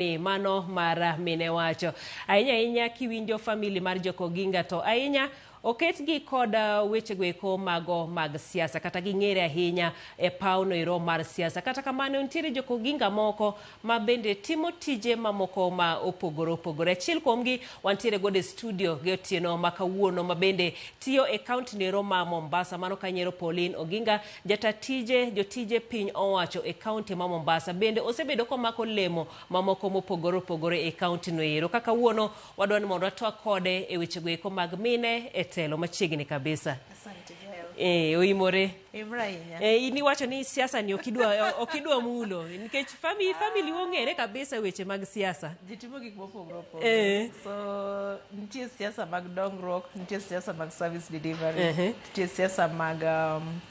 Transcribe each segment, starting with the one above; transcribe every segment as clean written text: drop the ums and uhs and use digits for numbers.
Ni mano mar mine wacho. Ahinya ahinya kiwinjo family mar Jokoginga to ahinya oketgi kod wechego eko mago mag siasa kata ging'ere ahinya e pawno ero mar siasa. Kata kamano nitiere Jokoginga moko ma bende timo tije mamoko ma opogore opogore. Achiel kuomgi wantiere godo e studio gi otieno ma kawuono ma bende tiyo e kaunti nero ma Mombasa. Mano kanyiero Pauline Oginga, jata tije jotije piny owacho e kaunti ma Mombasa. Bende osebedo komako lemo mamoko mopogore opogore e kaunti no ero. Kaka kawuono wadwa ni mondo watwak kode e wechego eko mag mine e telo machiegni kabisa. Asante Joel. Oimore. Imra ahinya. In iwacho ni siasa ni okidwa mulo nikech family ong'ere kabisa e weche mag siasa. Ji timo gik mopogore opogore. So nitie siasa mag dongruok, nitie siasa mag service delivery, nitie siasa mag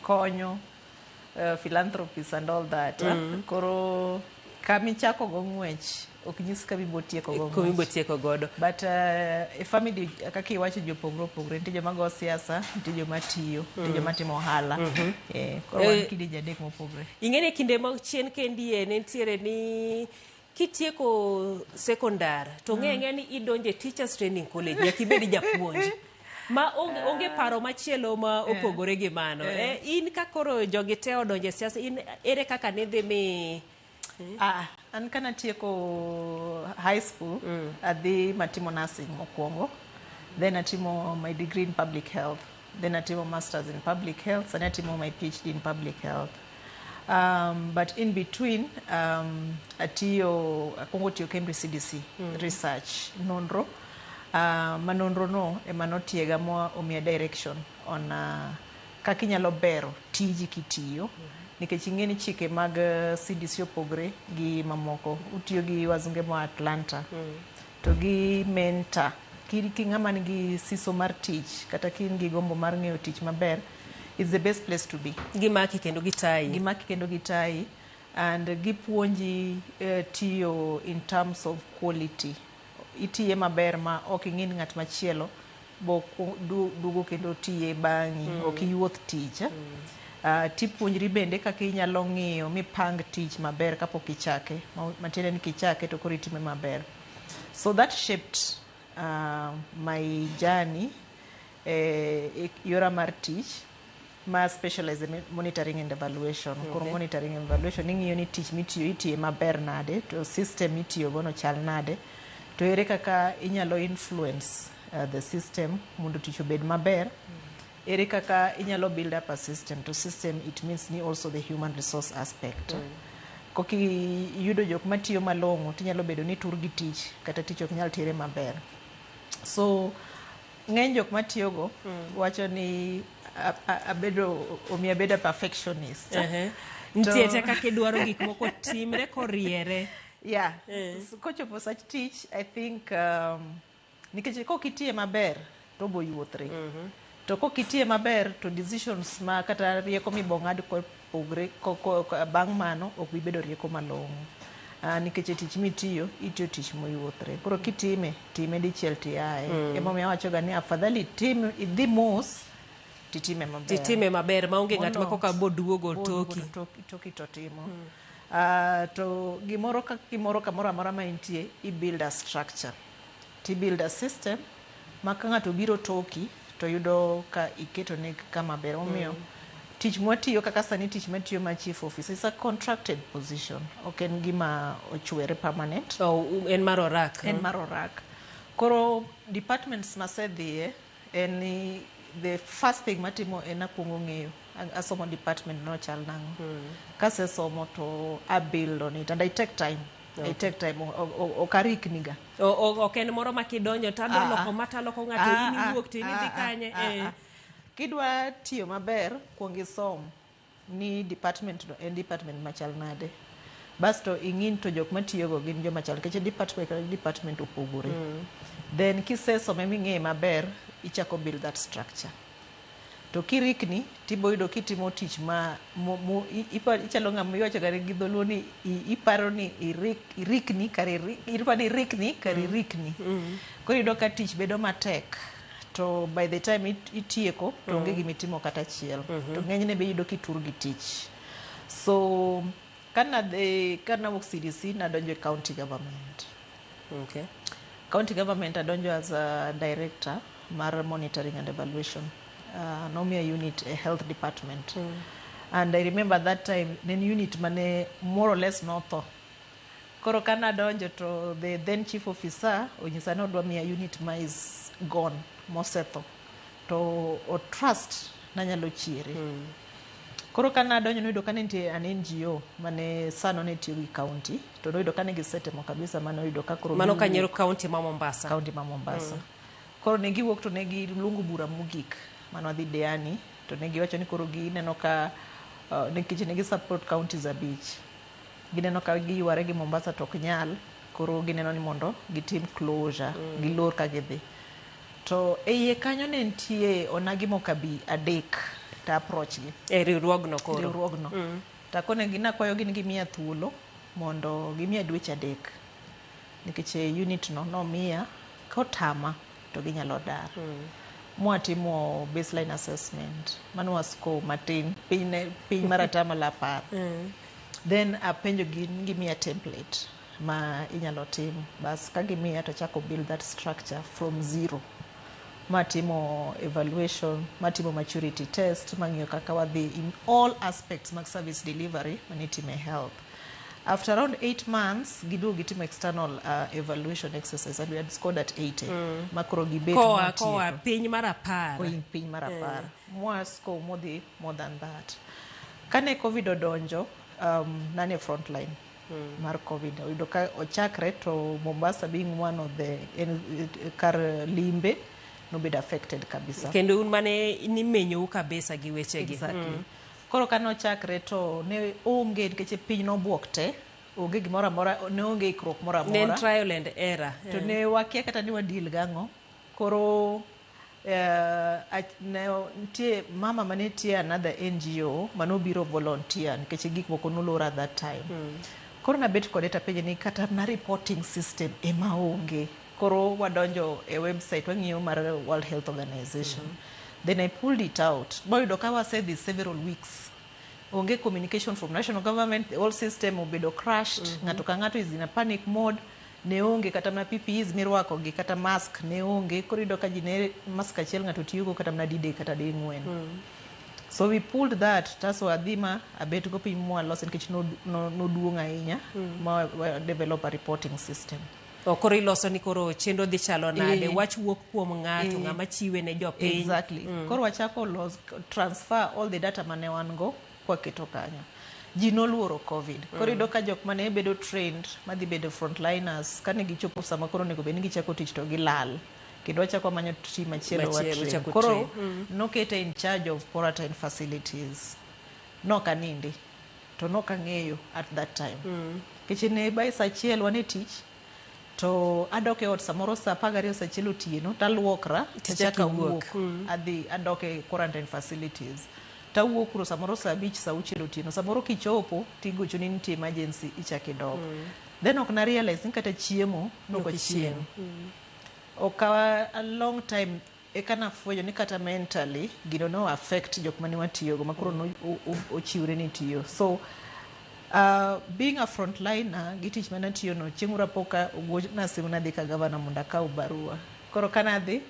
konyo, philanthropies and all that. Koro kamichako go ng'wech ok nyis kama tieko go Kuma ng'wech. Tieko godo. But e family kaka iwacho, ji opogore opogore. Nitie joma go siasa, nitie joma tiyo, nitie joma timo ohala. Koro wan kidienje adek mopogore. Ing'e ni kinde mag chien kendie ne nitiere ni kitieko sekondar to ng'e ang'eya ni idonje Teachers Training College, nyaka ibed japuonj ma onge paro machielo ma opogore gi mano. In ka koro jogi te odonje siasa, in ere kaka nidhi mi Ah, an kanatieko high school, adhi matimo nursing mokwongo, then atimo my degree in public health, then atimo masters in public health, sani atimo my PhD in public health. But in between atiyo, akwongo tiyo Cambridge CDC research nonro, ma nonro no ema notiega mo omiya direction on kaka inyalo bero tiji kitiyo, nikech ing'e ni chike mag CDC opogre gi mamoko. Utiyo gi wazunge moa Atlanta to gi mentor ki ng'ama nigi siso mar tich kata ka in gi gombo mar ng'eyo tich maber, it's the best place to be. Gimaki kendo gitayi. Gimaki kendo gitayi and gipuonji tiyo in terms of quality. Itiye maber ma ok ing'i ni ng'at machielo bo duogo kendo tiye bang'i, ok iwuoth tich. Tipuonjri bende kaka inyalo ng'iyo mipang tich maber kapok ichake, matiende ni kichake to koro itime maber. So that shaped my journey e yora mar tich ma specialize in monitoring and evaluation. Koro monitoring and evaluation ing'iyo ni tich mitiyo itiye maber nade, to system mitiyo go no chal nade, to ere kaka inyalo influence the system mondo tich obed maber, ere kaka inyalo build up a system. To system, it means ni also the human resource aspect. Koki iyudo jok matiyo malong'o, tinyalo bedo ni tur gi tich kata tich ok nyal tere maber. So ng'eny jok matiyogo wacho ni abedo omiyo abedo a perfectionist. Nitie te kaka idwaro gik moko timre koriere. Yeah. So, kochopo sach tich, I think nikech kok itiye maber to bo yuothre, to kok itiye maber to decisions ma kata rieko mibong'ad kopogre bang' mano ok bi bedo rieko malong'o. Nikech e tich mitiyo, itiyo tich moyuothre. Koro kitime, time dichiel tiaye. Emomiyo awachoga ni afadhali tim idhi mos titime maber. Titime maber maonge ng'at ma koka boduogo boduogo toki. To toki to timo. To gimoro ka gimoro kamoro amora ma intie, i build a structure ti build a system ma ka ng'ato biro toki to yudo ka iketone kama ber. Omiyo tich mwatiyo kaka sani, tich matiyo ma chief officer is a contracted position, ok en gima ochwere permanent. Oh, en mar orak. En mar orak. Koro departments masedhiye en ni the first thing matimo en akwongo ng'eyo, asomo department no chal nang'o. Kasesomo to a build on it and I take time. I take time, ok arikni ga. Ok en moro ma kidonjo to adwa loko ma taloko ng'ato, in iwuok to in idhi kanye. Kidwa tiyo maber, kuong isom ni department no en department machal nade, basto ing'i ni to jok matiyogo gin joma chal, nikech department ka department opogore. Then kisesome ming'eye maber, ichako build that structure. To kirikni tibo yudo kitimo tich ma ichalo ng'ama iwacho ga gi dholuo ni iparo ni irikni kare iparo ni irikni kare irikni. Koro iyudo ka tich bedo matek to by the time itieko to onge gimitimo kata achiel. To ng'enyne be iyudo kitur gi tich. So Kanadhi kanawuok CDC nadonjo e county government. County government adonjo as a director mar monitoring and evaluation. Nomiya unit e health department. And I remember that time ne en unit mane more or less notho. Koro kanadonjo to the then chief officer onyisa ni odwa miya unit ma is gone, mosetho. To o trust nanyalo chiere. Koro kanadonjo noyudo ka ne nitie an NGO mane sano ne tiyo gi county to noyudo ka ne gisetemo kabisa manoyudo ka koro Mano giwuok Kanyero county ma Mombasa. County ma Mombasa. Koro ne giwuok to ne giluongo bura mogik mane wadhi Diani to ne giwacho ni koro gineno ka nikech ne gi support counties abich. Gineno ka giyware gi Mombasa to ok nyal, koro gineno ni mondo gitim closure, gilor ka gidhi. To e iye kanyo ne nitie onagi moko adek to approach gi. E riwruogno koro. Riwruogno. Takonegi nakwayogi ni gimiya thuolo mondo gimiya dweche 3 nikech e unit no nomiya kotama to ginyalo dar. Mwatimo baseline assessment mano wa score matin piny ne piny mar atamalo 10. Then apenjo gi ni gimiya template ma inyalo tim bas ka gimiya to achako build that structure from zero matimo evaluation matimo maturity test mang'iyo kaka wadhi in all aspects mag service delivery manitime health. After around 8 months giduogo gitimo external evaluation exercise and we had scored at 80 makoro gibet Koa piny mar 10. Koa piny mar 10. Mwa score modhi more than that. Kane COVID odonjo nane front line mar COVID oyudo ka ochakre to Mombasa being one of the en, kar limbe nobedo affected kabisa. Kendo un mane nimenyou kabisa gi wechegi. Exactly. Koro kane ochakre to ne onge nikech piny nobuok te, onge gimoro amora, ne onge ikruok moro Ne en amora. trial and error. To ne wakia kata ni wadeal gang'o. Koro ne nitie mama mane tiyo another NGO manobiro volunteer nikech gik moko nolor at that time. Koro nabet kode tapenje ni kata na reporting system ema onge. Koro wadonjo e website wang'iyo mar World Health Organization. Then I pulled it out. Boyudo ka wasedhi several weeks. Onge communication from national government, the whole system obedo crashed. Ng'ato ka ng'ato is in a panic mode. Ne onge kata mana PPEs mirwako gi kata mask ne onge. Koro iyudo ka ji ne mask achiel ng'ato tiyogo kata mana didek kata ding'wen. So we pulled that taso adhi ma abet go piny mwalose nikech noduong' ahinya ma wa develop a reporting system. To koro iloso ni koro chenro dhi chalo nade, wach wuok kuom ng'ato, ng'ama chiwe ne jopiny. Exactly. Koro wachako los, transfer all the data mane wan go kwaketo kanyo. Ji noluoro COVID. Koro iyudo ka jok mane bedo trained madhi bedo frontliners kane gichopo sama koro onego bed ni gichako tich to gilal. Kendo wachako wamanyo team machielo wa train. Koro nokete in charge of quarantine facilities. Nok anindi to nok ang'eyo at that time. Nikech ne by saa achiel wan e tich to adok e ot samoro saa 12 saa 1 otieno taluokra tachako awuok adhi adok e quarantine facilities. Tawuok kuro samoro saa 5 saa 6 otieno samoro kichopo tigochoni nitie emergency ichako idok. Then ok na realize ni kata chiemo nok ochiem. Okawa a long time eka nafwenyo ni kata mentally gino no affect jok mane watiyogo ma koro ochiwre ni tiyo. So being a frontliner gi tich mane atiyo no chieng' moro apo ka ogochna simu nadhi ka gavana mondo akaw barua. Koro kanadhi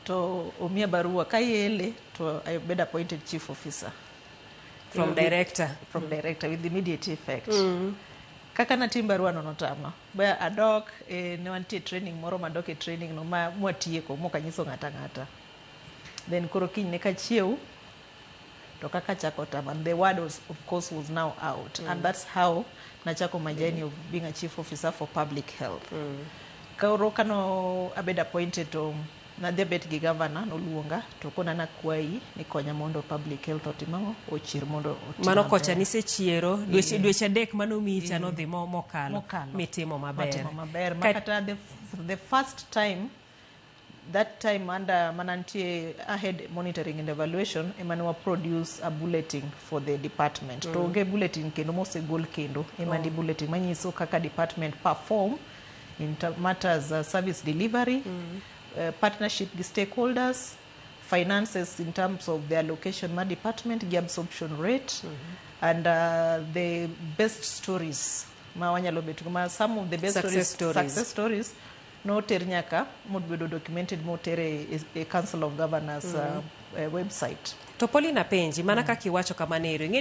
to omiya barua kayele to I bed appointed chief officer. From director. From director with immediate effect. Kaka natim barua no notama. Ba adok ne wantie training moro madok e training no ma mwatieko mokanyiso ng'ata ng'ata. Then koro kinyne kachiew to kaka chako tama the word was of course was now out. And that's how nachako my journey of being a chief officer for public health. Koro kano abed appointed to nadhi abet gi governor noluonga to kona nakwayi ni konya mondo public health otim ang'o ochier mondo otim Mano kocha maber. nisechiero dweche 3 manomiyi cha nodhi mokalo mitimo maber. Matimo maber. Ma kata the first time that time under manantie ahead monitoring and evaluation ema ne wa produce a bulletin for the department. To onge bulletin kendo mosegol kendo ema ndi bulletin manyiso kaka department perform in matters service delivery, partnership with stakeholders, finances in terms of the allocation ma department gi absorption rate, And the best stories ma wanyalo bet go, ma some of the best success stories, stories. Success stories noter nyaka mobedo documented moter e Council of Governors website. To Pauline, apenji mana kaka iwacho kamano ero, ing'e ni